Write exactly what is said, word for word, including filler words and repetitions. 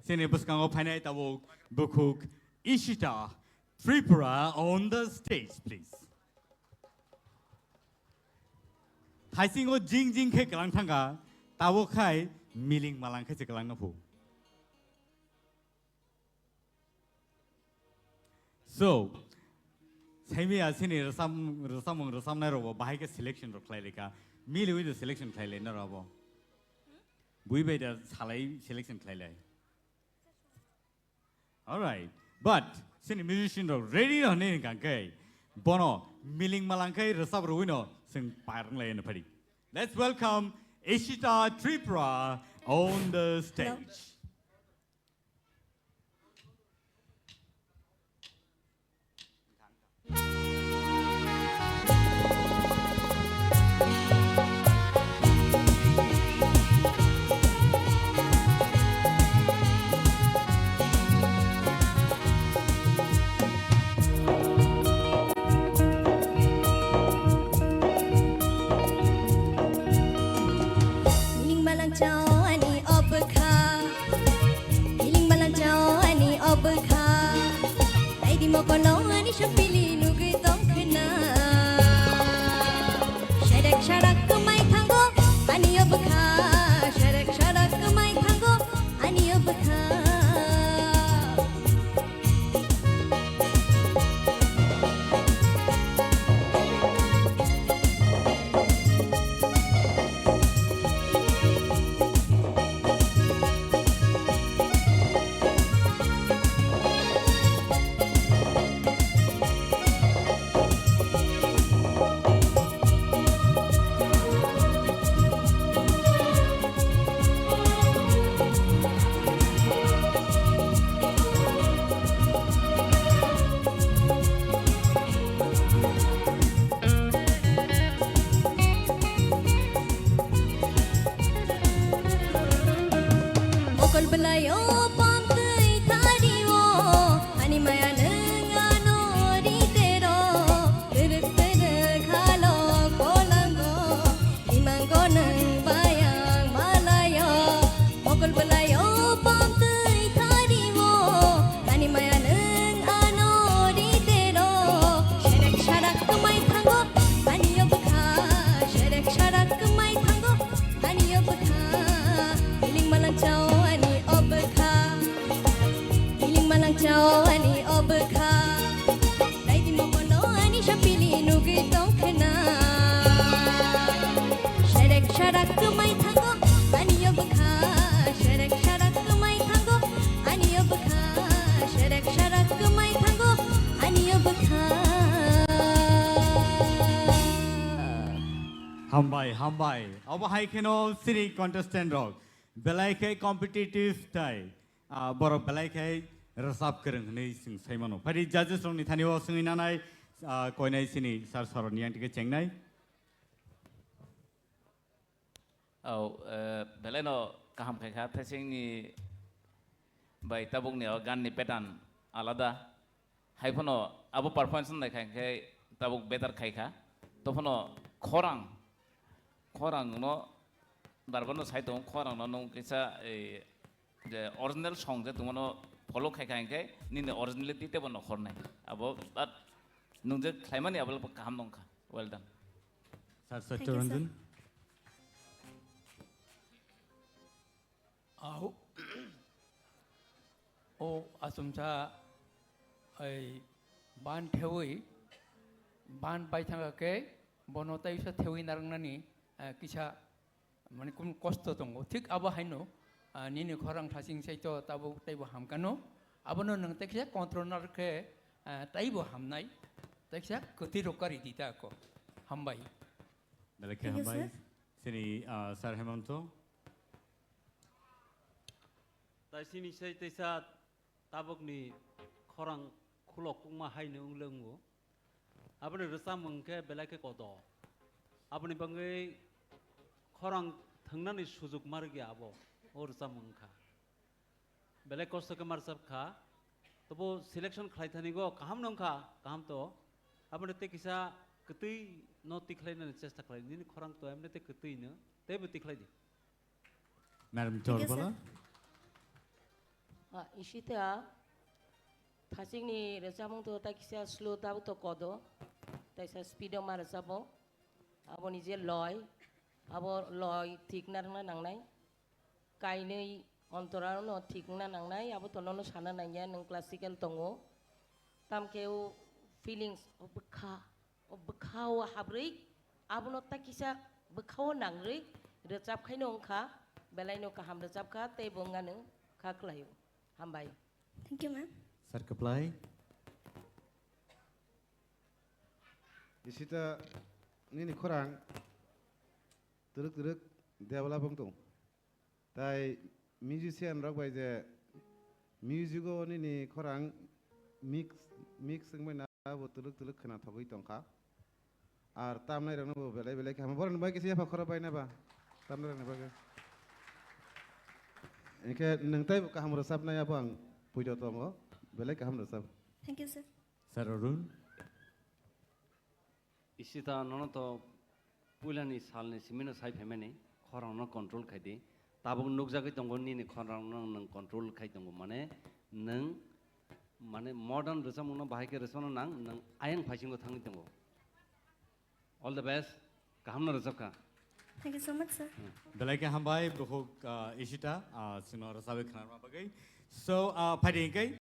Chini bwskango phainai tabuk bukhuk Ishita Tripura on the stage, please. Thaisingo jing jing khe kwlang thangkha, tabuk khai miling malang khe se kwlangno phu. So, saimi asini rwchap-, rwchapmung rwchapnai rokbo bahai khe selection rok khlai laikha. Miliwi do selection khlai lai na rabo. Bui bai da salai selection khlai lai. All right. But sini musician rok ready no hwnwi hwnkha khe bono miling malang khe rwchap rwino chwng par wng lai no phadi. Let's welcome Ishita Tripura on the stage. Miling malang chao ani obwkha. Miling malang chao ani obwkha. Naidi mokono ani sopili nugwi tongkhwna. Serek sarak kwmai thango ani obwkha. Serek sarak kwmai thango ani obwkha. Mokol belai o pamtwi thari o, ani maya nwng ano ri tero, twrwk twrwk halo kolango, imango nwng bayang malayo, mokol belai o pamtwi thari o, ani maya nwng ano ri tero, serek sarak kwmai thango, ani obwkha, serek sarak kwmai thango, ani obwkha, miling malang chao ani obwkha, miling malang chao ani obwkha. Naidi mokono ani sopili nugwi tongkhwna. Serek sarak kwmai thango ani obwkha, serek sarak kwmai thango ani obwkha, serek sarak kwmai thango ani obwkha. Hambai, hambai. Obo hai kheno siri contestant rok. Belai khe competitive tai. Ah, borok belai khe rwchap kwrwng hwnwi chwng sai mano. Phai di judges rokni thani o swngwi nanai, ah, koinai sini sir soroni yang tike chengnai. Oh, eh, belai no kaham khai kha, thesingni bai tabukni o ganni pattern alada. Hai phano abo performance nai khai khe tabuk better khai kha. To phano khorang, khorang no barbar no sai tong, khorang no nung kisa, eh, je original song je tongmano follow khai khai hwnkhe nini originality tebo nokhornai. Abo, but nwng je khlaimani abo kaham nongkha. Well done. Sir, sir, Thank you, sir. Chiranjan. Au. O achomsa ai ban thewi, ban bai thangkha khe bono tai sa thewi narwknani, eh, kisa mane kunu kosto tongo. Thik abo haino, ah, nini khorang thasing saito tabuk taibo hamkano. Abono nwng tekhe control khe, ah, taibo hamnai, tekhe kwtwi rok kari di ta ko. Hambai. Belai khe Thank you, hambai. Sir. Sini, ah, Sir Hemanto. Tai sini sai teisa tabukni khorang khulok kukma haino wng le wngo. Aboni rwchapmung khe belai khe kodo. Aboni bagwi khorang thwngnani sujuk ma rwgya abo, o rwchapmung wngkha. Belai kosto khe ma rwchap kha. Tobo selection khlai thani go kaham no wngkha, kaham to. Aboni tei kisa kwtwi no tikhlai nani chesta khlai. Nini khorang to emne tei kwtwi no, teibo tikhlai di. Madam Thank you, sir. Torbala. Ah, Ishita, thachikni rwchapmung to ta kisa slow, tabuk to kodo, taisa speed o ma rwchabo. Aboni je loi, abo loi thik narwkna nangnai. Kainwi ontorano thik wngna nangnai, abo to nono sana nangya, nwng classical tongo. Tamkhe o feelings, o bwkha, o bwkha o habrwi, abono ta kisa bwkha o nangrwi rwchap khaino wngkha, belaino kaham rwchapkha, tei bo wngya nwng kha khlaio. Hambai. Thank you, ma'am. Sir Kwplai. Ishita nini khorang twrwk twrwk develop wng tong. Tai musician rok bai je music o nini khorang mix, mix wngbai na bo twrwk twrwk khwna thogwi tongkha. Ar tamnai rokno bo belai belai kaham. Borokni bai kisa yapha khoro bai na ba? Tamnai rokni bagwi. Hinkhe nwng tei bo kaham rwchapnai abo ang puido tongo. Belai kaham rwchap. Thank you, sir. Sir Arun. Ishita, nono to puilani salni simino sai phaimani, khorangno control khai di. Tabuk nukjagwi tongo nini khorangno nwng control khai tongo, mane nwng, mane modern rwchapmungno bahai khe rwchapna nang, nwng ayang phaisingo thangwi tongo. All the best, kahamno rwchapkha. Thank you so much, sir. Belai khe hambai, bukhuk, ah, Ishita, ah, chwngno rwchabwi khwnarma bagwi. So, ah, phaidi hinkhe,